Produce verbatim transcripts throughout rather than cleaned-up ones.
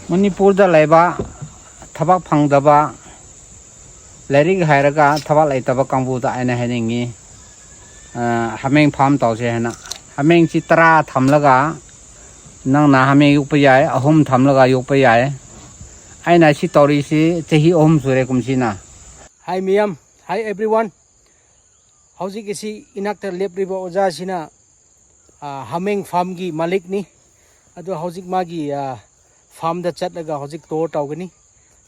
ꯃꯅꯤꯄꯨꯔꯗ ꯂꯩꯕ ꯊꯕꯛ ꯐꯪꯗꯕ, ꯂꯥꯏꯔꯤꯛ ꯍꯩꯔꯒ ꯊꯕꯛ ꯂꯩꯇꯕ ꯀꯥꯡꯕꯨꯗ ꯑꯩꯅ ꯍꯥꯏꯅꯤꯡꯉꯤ, ꯑ, ꯍꯥꯃꯦꯡ ꯐꯥꯔꯝ ꯇꯧꯁꯦ ꯍꯥꯏꯅ꯫ ꯍꯥꯃꯦꯡꯁꯤ ꯇꯔꯥ ꯊꯝꯂꯒ ꯅꯪꯅ ꯍꯥꯃꯦꯡ ꯌꯣꯛꯄ ꯌꯥꯏ, ꯑꯍꯨꯝ ꯊꯝꯂꯒ ꯌꯣꯛꯄ ꯌꯥꯏ꯫ ꯑꯩꯅ ꯁꯤ ꯇꯧꯔꯤꯁꯤ ꯆꯍꯤ ꯑꯍꯨꯝ ꯁꯨꯔꯦ ꯀꯨꯝꯁꯤꯅ꯫ Hi ꯃꯤꯌꯥꯝ, hi everyone꯫ ꯍꯧꯖꯤꯛ ꯑꯁꯤ ꯏꯅꯥꯛꯇ ꯂꯦꯞꯂꯤꯕ ꯑꯣꯖꯥꯁꯤꯅ, ꯑ, ꯍꯥꯃꯦꯡ ꯐꯥꯔꯝꯒꯤ ꯃꯥꯂꯤꯛꯅꯤ꯫ ꯑꯗꯣ ꯍꯧꯖꯤꯛ ꯃꯥꯒꯤ, ꯑ, ꯐꯥꯔꯝꯗ ꯆꯠꯂꯒ ꯍꯧꯖꯤꯛ ꯇꯨꯔ ꯇꯧꯒꯅꯤ꯫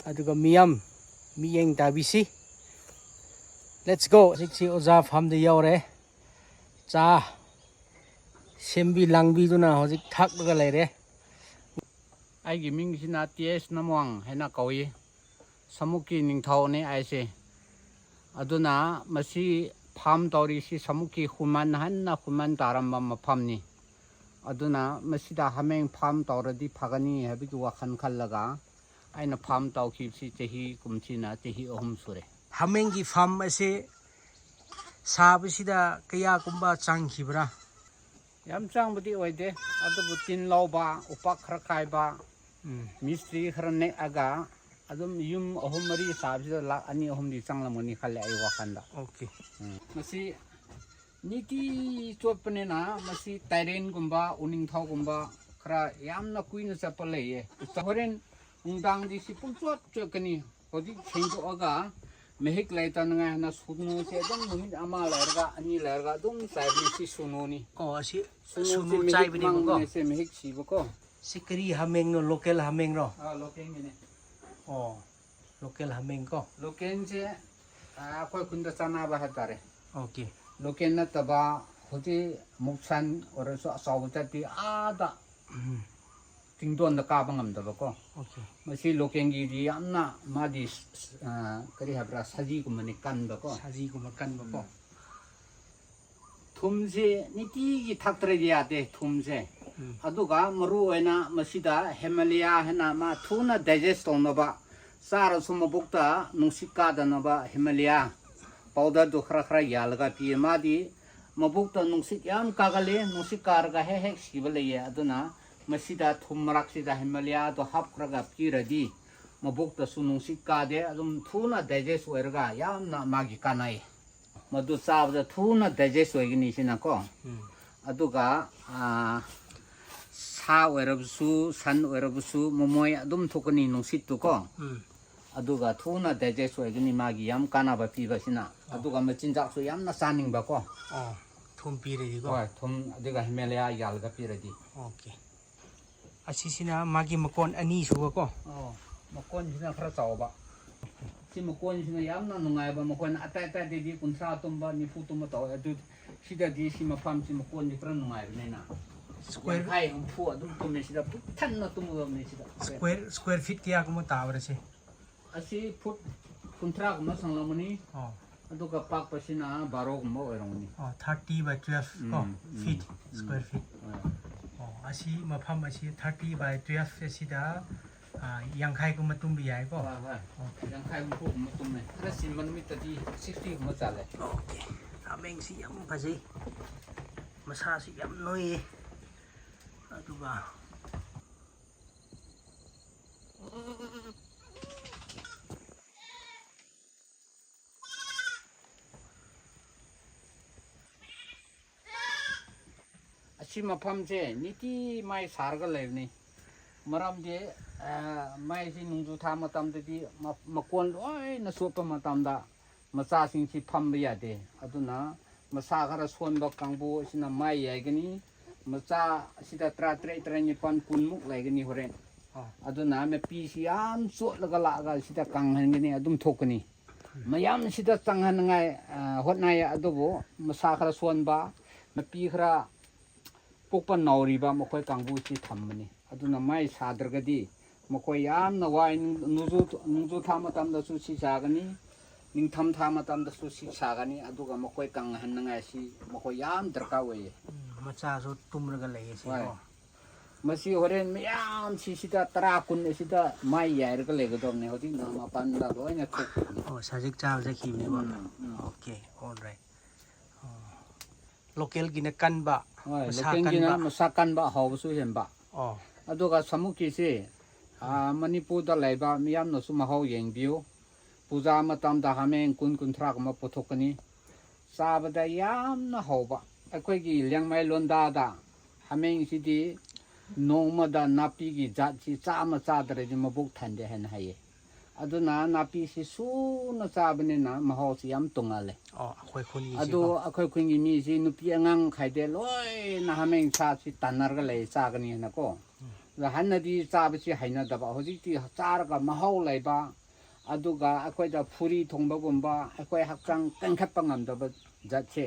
ꯑꯗꯨꯒ ꯃꯤꯌꯥꯝ ꯃꯤꯠꯌꯦꯡ ꯇꯥꯕꯤꯁꯤ꯫ Let's go꯫ ꯍꯧꯖꯤꯛꯁꯤ ꯑꯣꯖꯥ ꯐꯥꯔꯝꯗ ꯌꯧꯔꯦ꯫ ꯆꯥ ꯁꯦꯝꯕꯤ ꯂꯥꯡꯕꯤꯗꯨꯅ ꯍꯧꯖꯤꯛ ꯊꯛꯂꯒ ꯂꯩꯔꯦ꯫ ꯑꯩꯒꯤ ꯃꯤꯡꯁꯤꯅ ꯇꯤ ꯑꯦꯁ ꯅꯝꯋꯥꯡ ꯍꯥꯏꯅ ꯀꯧꯏ꯫ ꯁꯃꯨꯛꯀꯤ ꯅꯤꯡꯊꯧꯅꯤ ꯑꯩꯁꯦ꯫ ꯑꯗꯨꯅ ꯃꯁꯤ ꯐꯥꯔꯝ ꯇꯧꯔꯤꯁꯤ ꯁꯃꯨꯛꯀꯤ ꯈꯨꯃꯟ, ꯍꯟꯅ ꯈꯨꯃꯟ ꯇꯥꯔꯝꯕ ꯃꯐꯝꯅꯤ꯫ ꯑꯗꯨꯅ ꯃꯁꯤꯗ ꯍꯥꯃꯦꯡ ꯐꯥꯔꯝ ꯇꯧꯔꯗꯤ ꯐꯒꯅꯤ ꯍꯥꯏꯕꯒꯤ ꯋꯥꯈꯜ ꯈꯜꯂꯒ ꯑꯩꯅ ꯐꯥꯔꯝ ꯇꯧꯈꯤꯕꯁꯤ ꯆꯍꯤ ꯀꯨꯝꯁꯤꯅ ꯆꯍꯤ ꯑꯍꯨꯝ ꯁꯨꯔꯦ꯫ ꯍꯥꯃꯦꯡꯒꯤ ꯐꯥꯔꯝ ꯑꯁꯤ ꯁꯥꯕꯁꯤꯗ ꯀꯌꯥꯒꯨꯝꯕ ꯆꯪꯈꯤꯕ꯭ꯔꯥ? ꯌꯥꯝ ꯆꯪꯕꯗꯤ ꯑꯣꯏꯗꯦ, ꯑꯗꯨꯕꯨ ꯇꯤꯟ ꯂꯧꯕ, ꯎꯄꯥꯛ ꯈꯔ ꯀꯥꯏꯕ, ꯎꯝ꯫ ꯃꯤꯁꯇ꯭ꯔꯤ ꯈꯔ ꯅꯦꯛꯑꯒ ꯑꯗꯨꯝ ꯌꯨꯝ ꯑꯍꯨꯝ ꯃꯔꯤ ꯁꯥꯕꯁꯤꯗ ꯂꯥꯛ ꯑꯅꯤ ꯑꯍꯨꯝꯗꯤ ꯆꯪꯂꯝꯒꯅꯤ ꯈꯜꯂꯦ ꯑꯩ ꯋꯥꯈꯜꯗ꯫ ꯑꯣꯀꯦ꯫ ꯎꯝ꯫ ꯃꯁꯤ ꯅꯤꯇꯤ ꯆꯣꯠꯄꯅꯤꯅ ꯃꯁꯤ ꯇꯥꯏꯔꯦꯟꯒꯨꯝꯕ, ꯎꯅꯤꯡꯊꯧꯒꯨꯝꯕ ꯈꯔ ꯌꯥꯝꯅ ꯀꯨꯏꯅ ꯆꯠꯄ ꯂꯩꯌꯦ꯫ ꯍꯣꯔꯦꯟ ꯅꯨꯡꯗꯥꯡꯗꯤ ꯁꯤ ꯄꯨꯡꯆꯣꯠ ꯆꯣꯠꯀꯅꯤ꯫ ꯍꯧꯖꯤꯛ ꯁꯦꯡꯗꯣꯛꯑꯒ ꯃꯍꯤꯛ ꯂꯩꯇꯅꯉꯥꯏ ꯍꯥꯏꯅ ꯁꯨꯅꯨꯁꯦ ꯑꯗꯨꯝ ꯅꯨꯃꯤꯠ ꯑꯃ ꯂꯩꯔꯒ, ꯑꯅꯤ ꯂꯩꯔꯒ ꯑꯗꯨꯝ ꯆꯥꯏꯕꯅꯤ꯫ ꯁꯤ ꯁꯨꯅꯨꯅꯤ꯫ ꯑꯣ, ꯑꯁꯤ ꯁꯨꯅꯨꯁꯦ ꯁꯨꯅꯨ ꯃꯍꯤꯛ ꯆꯥꯏꯕꯅꯦꯕꯀꯣ? ꯃꯪꯕꯅꯦ, ꯁꯦ ꯃꯍꯤꯛ ꯁꯤꯕꯀꯣ꯫ ꯁꯤ ꯀꯔꯤ ꯍꯥꯃꯦꯡꯅꯣ? ꯂꯣꯀꯦꯜ ꯍꯥꯃꯦꯡꯔꯣ? ꯑꯥ, ꯂꯣꯀꯦꯜꯒꯤꯅꯦ꯫ ꯑꯣ, ꯂꯣꯀꯦꯜ ꯍꯥꯃꯦꯡ ꯀꯣ? ꯂꯣꯀꯦꯜꯁꯦ, ꯑꯥ, ꯑꯩꯈꯣꯏ ꯈꯨꯟꯗ ꯆꯥꯅꯕ ꯍꯥꯏꯇꯥꯔꯦ꯫ ꯑꯣꯀꯦ꯫ ꯂꯣꯀꯦꯜ ꯅꯠꯇꯕ ꯍꯧꯖꯤꯛ ꯃꯨꯛꯁꯟ ꯑꯣꯏꯔꯁꯨ ꯑꯆꯧꯕ ꯆꯠꯄꯤ ꯑꯥꯗ ꯎꯝ꯫ ꯆꯤꯡꯗꯣꯟꯗ ꯀꯥꯕ ꯉꯝꯗꯕꯀꯣ꯫ ꯑꯣꯀꯦ꯫ ꯃꯁꯤ ꯂꯣꯀꯦꯜꯒꯤꯗꯤ ꯌꯥꯝꯅ ꯃꯥꯗꯤ, ꯑꯥ, ꯀꯔꯤ ꯍꯥꯏꯕ꯭ꯔꯥ, ꯁꯖꯤꯒꯨꯝꯕꯅꯤ ꯀꯟꯕꯀꯣ꯫ ꯁꯖꯤꯒꯨꯝꯕ ꯀꯟꯕꯀꯣ꯫ ꯎꯝ꯫ ꯊꯨꯝꯁꯤ ꯅꯤꯇꯤꯒꯤ ꯊꯛꯇ꯭ꯔꯗꯤ ꯌꯥꯗꯦ, ꯊꯨꯝꯁꯦ꯫ ꯎꯝ꯫ ꯑꯗꯨꯒ ꯃꯔꯨ ꯑꯣꯏꯅ ꯃꯁꯤꯗ ꯍꯦꯃꯥꯂꯌꯥ ꯍꯥꯏꯅ ꯃꯥ ꯊꯨꯅ ꯗꯥꯏꯖꯦꯁ ꯇꯧꯅꯕ, ꯆꯥꯔꯁꯨ ꯃꯕꯨꯛꯇ ꯅꯨꯡꯁꯤꯠ ꯀꯥꯗꯅꯕ ꯍꯦꯃꯥꯂꯌꯥ ꯄꯥꯎꯗꯔꯗꯨ ꯈꯔ ꯈꯔ ꯌꯥꯜꯂꯒ ꯄꯤꯌꯦ꯫ ꯃꯥꯗꯤ ꯃꯕꯨꯛꯇ ꯅꯨꯡꯁꯤꯠ ꯌꯥꯝ ꯀꯥꯒꯜꯂꯤ, ꯅꯨꯡꯁꯤꯠ ꯀꯥꯔꯒ ꯍꯦꯛ ꯍꯦꯛ ꯁꯤꯕ ꯂꯩꯌꯦ꯫ ꯑꯗꯨꯅ ꯃꯁꯤꯗ ꯊꯨꯝ ꯃꯔꯛꯁꯤꯗ ꯍꯤꯃꯥꯂꯌꯥꯗꯣ ꯍꯥꯞꯈ꯭ꯔꯒ ꯄꯤꯔꯗꯤ ꯃꯕꯨꯛꯇꯁꯨ ꯅꯨꯡꯁꯤꯠ ꯀꯥꯗꯦ, ꯑꯗꯨꯝ ꯊꯨꯅ ꯗꯥꯏꯖꯦꯁ ꯑꯣꯏꯔꯒ ꯌꯥꯝꯅ ꯃꯥꯒꯤ ꯀꯥꯟꯅꯩ꯫ ꯃꯗꯨ ꯆꯥꯕꯗ ꯊꯨꯅ ꯗꯥꯏꯖꯦꯁ ꯑꯣꯏꯒꯅꯤ ꯁꯤꯅꯀꯣ꯫ ꯎꯝ꯫ ꯑꯗꯨꯒ ꯁꯥ ꯑꯣꯏꯔꯕꯁꯨ, ꯁꯟ ꯑꯣꯏꯔꯕꯁꯨ, ꯃꯃꯣꯏ ꯑꯗꯨꯝ ꯊꯣꯛꯀꯅꯤ ꯅꯨꯡꯁꯤꯠꯇꯨꯀꯣ꯫ ꯎꯝ꯫ ꯑꯗꯨꯒ ꯊꯨꯅ ꯗꯥꯏꯖꯦꯁ ꯑꯣꯏꯒꯅꯤ, ꯃꯥꯒꯤ ꯌꯥꯝ ꯀꯥꯟꯅꯕ ꯄꯤꯕꯁꯤꯅ꯫ ꯑꯣ꯫ ꯑꯗꯨꯒ ꯃꯆꯤꯟꯖꯥꯛꯁꯨ ꯌꯥꯝꯅ ꯆꯥꯅꯤꯡꯕꯀꯣ꯫ ꯑꯣ, ꯊꯨꯝ ꯄꯤꯔꯗꯤꯀꯣ? ꯍꯣꯏ, ꯊꯨꯝ ꯑꯗꯨꯒ ꯍꯤꯃꯥꯂꯌꯥ ꯌꯥꯜꯒ ꯄꯤꯔꯗꯤ꯫ ꯑꯣꯀꯦ꯫ ꯑꯁꯤꯁꯤꯅ ꯃꯥꯒꯤ ꯃꯀꯣꯟ ꯑꯅꯤ ꯁꯨꯕꯀꯣ? ꯑꯣ, ꯃꯀꯣꯟꯁꯤꯅ ꯈꯔ ꯆꯥꯎꯕ꯫ ꯁꯤ ꯃꯀꯣꯟꯁꯤꯅ ꯌꯥꯝꯅ ꯅꯨꯡꯉꯥꯏꯕ, ꯃꯈꯣꯏꯅ ꯑꯇꯥꯏ ꯑꯇꯥꯏꯗꯗꯤ ꯀꯨꯟꯊ꯭ꯔꯥ ꯇꯨꯝꯕ, ꯅꯤꯐꯨ ꯇꯨꯝꯕ ꯇꯧꯋꯦ꯫ ꯑꯗꯨ ꯁꯤꯗꯗꯤ ꯁꯤ ꯃꯐꯝꯁꯤ ꯃꯀꯣꯟꯁꯤ ꯈꯔ ꯅꯨꯡꯉꯥꯏꯕꯅꯤꯅ ꯁ꯭ꯀ꯭ꯋꯦꯔ ꯌꯥꯡꯈꯩ ꯍꯨꯝꯐꯨ ꯑꯗꯨꯝ ꯇꯨꯝꯃꯦ ꯁꯤꯗ, ꯄꯤꯛ ꯊꯟꯅ ꯇꯨꯝꯒꯗꯕꯅꯤ ꯁꯤꯗ꯫ ꯁ꯭ꯀ꯭ꯋꯦꯔ, ꯁ꯭ꯀ꯭ꯋꯦꯔ ꯐꯤꯠ ꯀꯌꯥꯒꯨꯝꯕ ꯇꯥꯕ꯭ꯔꯥ ꯁꯤ? ꯑꯁꯤ ꯐꯨꯠ ꯀꯨꯟꯊ꯭ꯔꯥꯒꯨꯝꯕ ꯁꯥꯡꯂꯝꯒꯅꯤ꯫ ꯑꯣ꯫ ꯑꯗꯨꯒ ꯄꯥꯛꯄꯁꯤꯅ ꯕꯥꯔꯣꯒꯨꯝꯕ ꯑꯣꯏꯔꯝꯒꯅꯤ꯫ ꯑꯣ, thirty by twelve ꯀꯣ? Um, um, feet, um. Square feet. ꯍꯣꯏ꯫ ꯑꯣ, ꯑꯁꯤ ꯃꯐꯝ ꯑꯁꯤ thirty by twelve ꯑꯁꯤꯗ, ꯑꯥ, ꯌꯥꯡꯈꯩꯒꯨꯝꯕ ꯇꯨꯝꯕ ꯌꯥꯏꯀꯣ? ꯍꯣꯏ, ꯍꯣꯏ꯫ ꯑꯣꯀꯦ꯫ ꯌꯥꯡꯈꯩ ꯍꯨꯝꯐꯨꯒꯨꯝꯕ ꯇꯨꯝꯃꯦ꯫ ꯈꯔ ꯆꯤꯟꯕ ꯅꯨꯃꯤꯠꯇꯗꯤ sixtyꯒꯨꯝꯕ ꯆꯥꯜꯂꯦ꯫ ꯑꯣꯀꯦ꯫ ꯍꯥꯃꯦꯡꯁꯤ ꯌꯥꯝ ꯐꯖꯩ꯫ ꯃꯁꯥꯁꯤ ꯌꯥꯝ ꯅꯣꯏꯌꯦ꯫ ꯑꯗꯨꯒ ꯑꯁꯤ ꯃꯐꯝꯁꯦ ꯅꯤꯇꯤ ꯃꯩ ꯁꯥꯔꯒ ꯂꯩꯕꯅꯤ꯫ ꯃꯔꯝꯗꯤ, ꯑ, ꯃꯩꯁꯤ ꯅꯣꯡꯖꯨ ꯊꯥ ꯃꯇꯝꯗꯗꯤ ꯃ-, ꯃꯀꯣꯟ ꯂꯣꯏꯅ ꯆꯣꯠꯄ ꯃꯇꯝꯗ ꯃꯆꯥꯁꯤꯡꯁꯤ ꯐꯝꯕ ꯌꯥꯗꯦ꯫ ꯑꯗꯨꯅ ꯃꯁꯥ ꯈꯔ ꯁꯣꯟꯕ ꯀꯥꯡꯕꯨ ꯑꯁꯤꯅ ꯃꯩ ꯌꯥꯏꯒꯅꯤ꯫ ꯃꯆꯥ ꯑꯁꯤꯗ ꯇꯔꯥ ꯇꯔꯦꯠ, ꯇꯔꯥ ꯅꯤꯄꯥꯟ, ꯀꯨꯟꯃꯨꯛ ꯂꯩꯒꯅꯤ ꯍꯣꯔꯦꯟ꯫ ꯑꯥ꯫ ꯑꯗꯨꯅ ꯃꯄꯤꯁꯤ ꯌꯥꯝ ꯆꯣꯠꯂꯒ ꯂꯥꯛꯑꯒ ꯁꯤꯗ ꯀꯪꯍꯟꯒꯅꯤ, ꯑꯗꯨꯝ ꯊꯣꯛꯀꯅꯤ꯫ ꯃꯌꯥꯝꯁꯤꯗ ꯆꯪꯍꯟꯅꯉꯥꯏ, ꯑ, ꯍꯣꯠꯅꯩ, ꯑꯗꯨꯕꯨ ꯃꯁꯥ ꯈꯔ ꯁꯣꯟꯕ, ꯃꯄꯤ ꯈꯔ ꯄꯣꯛꯄ ꯅꯧꯔꯤꯕ ꯃꯈꯣꯏ ꯀꯥꯡꯕꯨꯁꯤ ꯊꯝꯕꯅꯤ꯫ ꯑꯗꯨꯅ ꯃꯩ ꯁꯥꯗ꯭ꯔꯒꯗꯤ ꯃꯈꯣꯏ ꯌꯥꯝꯅ ꯋꯥꯏ꯫ ꯅꯣꯡꯖꯨ, ꯅꯣꯡꯖꯨ ꯊꯥ ꯃꯇꯝꯗꯁꯨ ꯁꯤ ꯁꯥꯒꯅꯤ, ꯅꯤꯡꯊꯝ ꯊꯥ ꯃꯇꯝꯗꯁꯨ ꯁꯤ ꯁꯥꯒꯅꯤ, ꯑꯗꯨꯒ ꯃꯈꯣꯏ ꯀꯪꯍꯟꯅꯉꯥꯏꯁꯤ ꯃꯈꯣꯏ ꯌꯥꯝ ꯗꯔꯀꯥꯔ ꯑꯣꯏꯌꯦ꯫ ꯎꯝ, ꯃꯆꯥꯁꯨ ꯇꯨꯝꯔꯒ ꯂꯩꯌꯦ ꯁꯤ ꯍꯣꯏ꯫ ꯀꯣ꯫ ꯃꯁꯤ ꯍꯣꯔꯦꯟ ꯃꯌꯥꯝ ꯁꯤꯁꯤꯗ ꯇꯔꯥ ꯀꯨꯟ ꯑꯁꯤꯗ ꯃꯩ ꯌꯥꯏꯔꯒ ꯂꯩꯒꯗꯕꯅꯦ꯫ ꯍꯧꯖꯤꯛꯅ ꯃꯄꯥꯟꯗ ꯂꯣꯏꯅ ꯊꯣꯛꯈ꯭ꯔꯕꯅꯤ꯫ ꯑꯣ, ꯁꯖꯤꯛ ꯆꯥꯕ ꯆꯠꯈꯤꯕꯅꯦꯕ? Um, um. Okay, all right. ꯑꯣ꯫ ꯂꯣꯀꯦꯜꯒꯤꯅ ꯀꯟꯕ, ꯍꯣꯏ, ꯃꯁꯥ ꯂꯣꯀꯦꯜꯒꯤꯅ ꯀꯟꯕ꯫ ꯃꯁꯥ ꯀꯟꯕ, ꯑꯍꯥꯎꯕꯁꯨ ꯍꯦꯟꯕ꯫ ꯑꯣ꯫ ꯑꯗꯨꯒ ꯁꯥꯃꯨꯛꯀꯤꯁꯤ, ꯑ, ꯃꯅꯤꯄꯨꯔꯗ ꯂꯩꯕ ꯃꯤꯌꯥꯝꯅꯁꯨ ꯃꯍꯥꯎ ꯌꯦꯡꯕꯤꯌꯨ꯫ ꯄꯨꯖꯥ ꯃꯇꯝꯗ ꯍꯥꯃꯦꯡ ꯀꯨꯟ ꯀꯨꯟꯊ꯭ꯔꯥꯒꯨꯝꯕ ꯄꯨꯊꯣꯛꯀꯅꯤ꯫ ꯆꯥꯕꯗ ꯌꯥꯝꯅ ꯍꯥꯎꯕ꯫ ꯑꯩꯈꯣꯏꯒꯤ ꯂꯤꯌꯥꯡꯃꯩ ꯂꯣꯟꯗꯥꯗ ꯍꯥꯃꯦꯡꯁꯤꯗꯤ ꯅꯣꯡꯃꯗ ꯅꯥꯄꯤꯒꯤ ꯖꯥꯠꯁꯤ ꯆꯥꯝꯃ ꯆꯥꯗ꯭ꯔꯗꯤ ꯃꯕꯨꯛ ꯊꯟꯗꯦ ꯍꯥꯏꯅ ꯍꯥꯏꯌꯦ꯫ ꯑꯗꯨꯅ ꯅꯥꯄꯤꯁꯤ ꯁꯨꯅ ꯆꯥꯕꯅꯤꯅ ꯃꯍꯥꯎꯁꯤ ꯌꯥꯝ ꯇꯣꯡꯉꯥꯜꯂꯦ꯫ ꯑꯣ, ꯑꯩꯈꯣꯏ ꯈꯨꯟꯒꯤꯁꯤ ꯑꯗꯣ ꯀꯣ꯫ ꯑꯩꯈꯣꯏ ꯈꯨꯟꯒꯤ ꯃꯤꯁꯤ ꯅꯨꯄꯤ ꯑꯉꯥꯡ ꯈꯥꯏꯗꯦ, ꯂꯣꯏꯅ ꯍꯥꯃꯦꯡ ꯁꯥꯁꯤ ꯇꯥꯟꯅꯔꯒ ꯂꯩ, ꯆꯥꯒꯅꯤ ꯍꯥꯏꯅꯀꯣ꯫ ꯑꯗꯣ ꯍꯥꯟꯅꯗꯤ ꯆꯥꯕꯁꯤ ꯍꯩꯅꯗꯕ, ꯍꯧꯖꯤꯛꯇꯤ ꯆꯥꯔꯒ ꯃꯍꯥꯎ ꯂꯩꯕ, ꯑꯗꯨꯒ ꯑꯩꯈꯣꯏꯗ ꯐꯨꯔꯤ ꯊꯣꯡꯕꯒꯨꯝꯕ, ꯑꯩꯈꯣꯏ ꯍꯛꯆꯥꯡ ꯀꯟꯈꯠꯄ ꯉꯝꯗꯕ ꯖꯥꯠꯁꯦ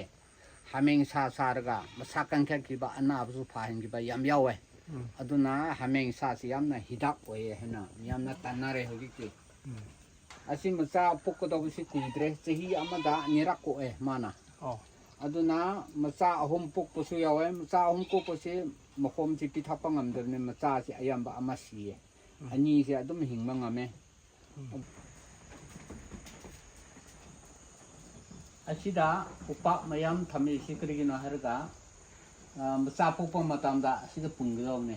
ꯍꯥꯃꯦꯡ ꯁꯥ ꯆꯥꯔꯒ ꯃꯁꯥ ꯀꯟꯈꯠꯈꯤꯕ, ꯑꯅꯥꯕꯁꯨ ꯐꯍꯟꯈꯤꯕ ꯌꯥꯝ ꯌꯥꯎꯋꯦ꯫ ꯎꯝ꯫ ꯑꯗꯨꯅ ꯍꯥꯃꯦꯡ ꯁꯥꯁꯤ ꯌꯥꯝꯅ ꯍꯤꯗꯥꯛ ꯑꯣꯏꯌꯦ ꯍꯥꯏꯅ ꯌꯥꯝꯅ ꯇꯥꯟꯅꯔꯦ ꯍꯧꯖꯤꯛꯇꯤ꯫ ꯎꯝ꯫ ꯑꯁꯤ ꯃꯆꯥ ꯄꯣꯛꯀꯗꯧꯕꯁꯤ ꯀꯨꯏꯗ꯭ꯔꯦ, ꯆꯍꯤ ꯑꯃꯗ ꯑꯅꯤꯔꯛ ꯀꯣꯛꯑꯦ ꯃꯥꯅ꯫ ꯑꯣ꯫ ꯑꯗꯨꯅ ꯃꯆꯥ ꯑꯍꯨꯝ ꯄꯣꯛꯄꯁꯨ ꯌꯥꯎꯋꯦ꯫ ꯃꯆꯥ ꯑꯍꯨꯝ ꯀꯣꯛꯄꯁꯤ ꯃꯈꯣꯝꯁꯤ ꯄꯤꯊꯛꯄ ꯉꯝꯗꯕꯅꯤ, ꯃꯆꯥꯁꯤ ꯑꯌꯥꯝꯕ ꯑꯃ ꯁꯤꯌꯦ꯫ ꯎꯝ꯫ ꯑꯅꯤꯁꯦ ꯑꯗꯨꯝ ꯍꯤꯡꯕ ꯉꯝꯃꯦ꯫ ꯎꯝ꯫ ꯑꯁꯤꯗ ꯎꯄꯥꯛ ꯃꯌꯥꯝ ꯊꯝꯃꯤꯁꯤ ꯀꯔꯤꯒꯤꯅꯣ ꯍꯥꯏꯔꯒ, ꯑ, ꯃꯆꯥ ꯄꯣꯛꯄ ꯃꯇꯝꯗ ꯑꯁꯤꯗ ꯄꯨꯟꯒꯗꯧꯕꯅꯤ꯫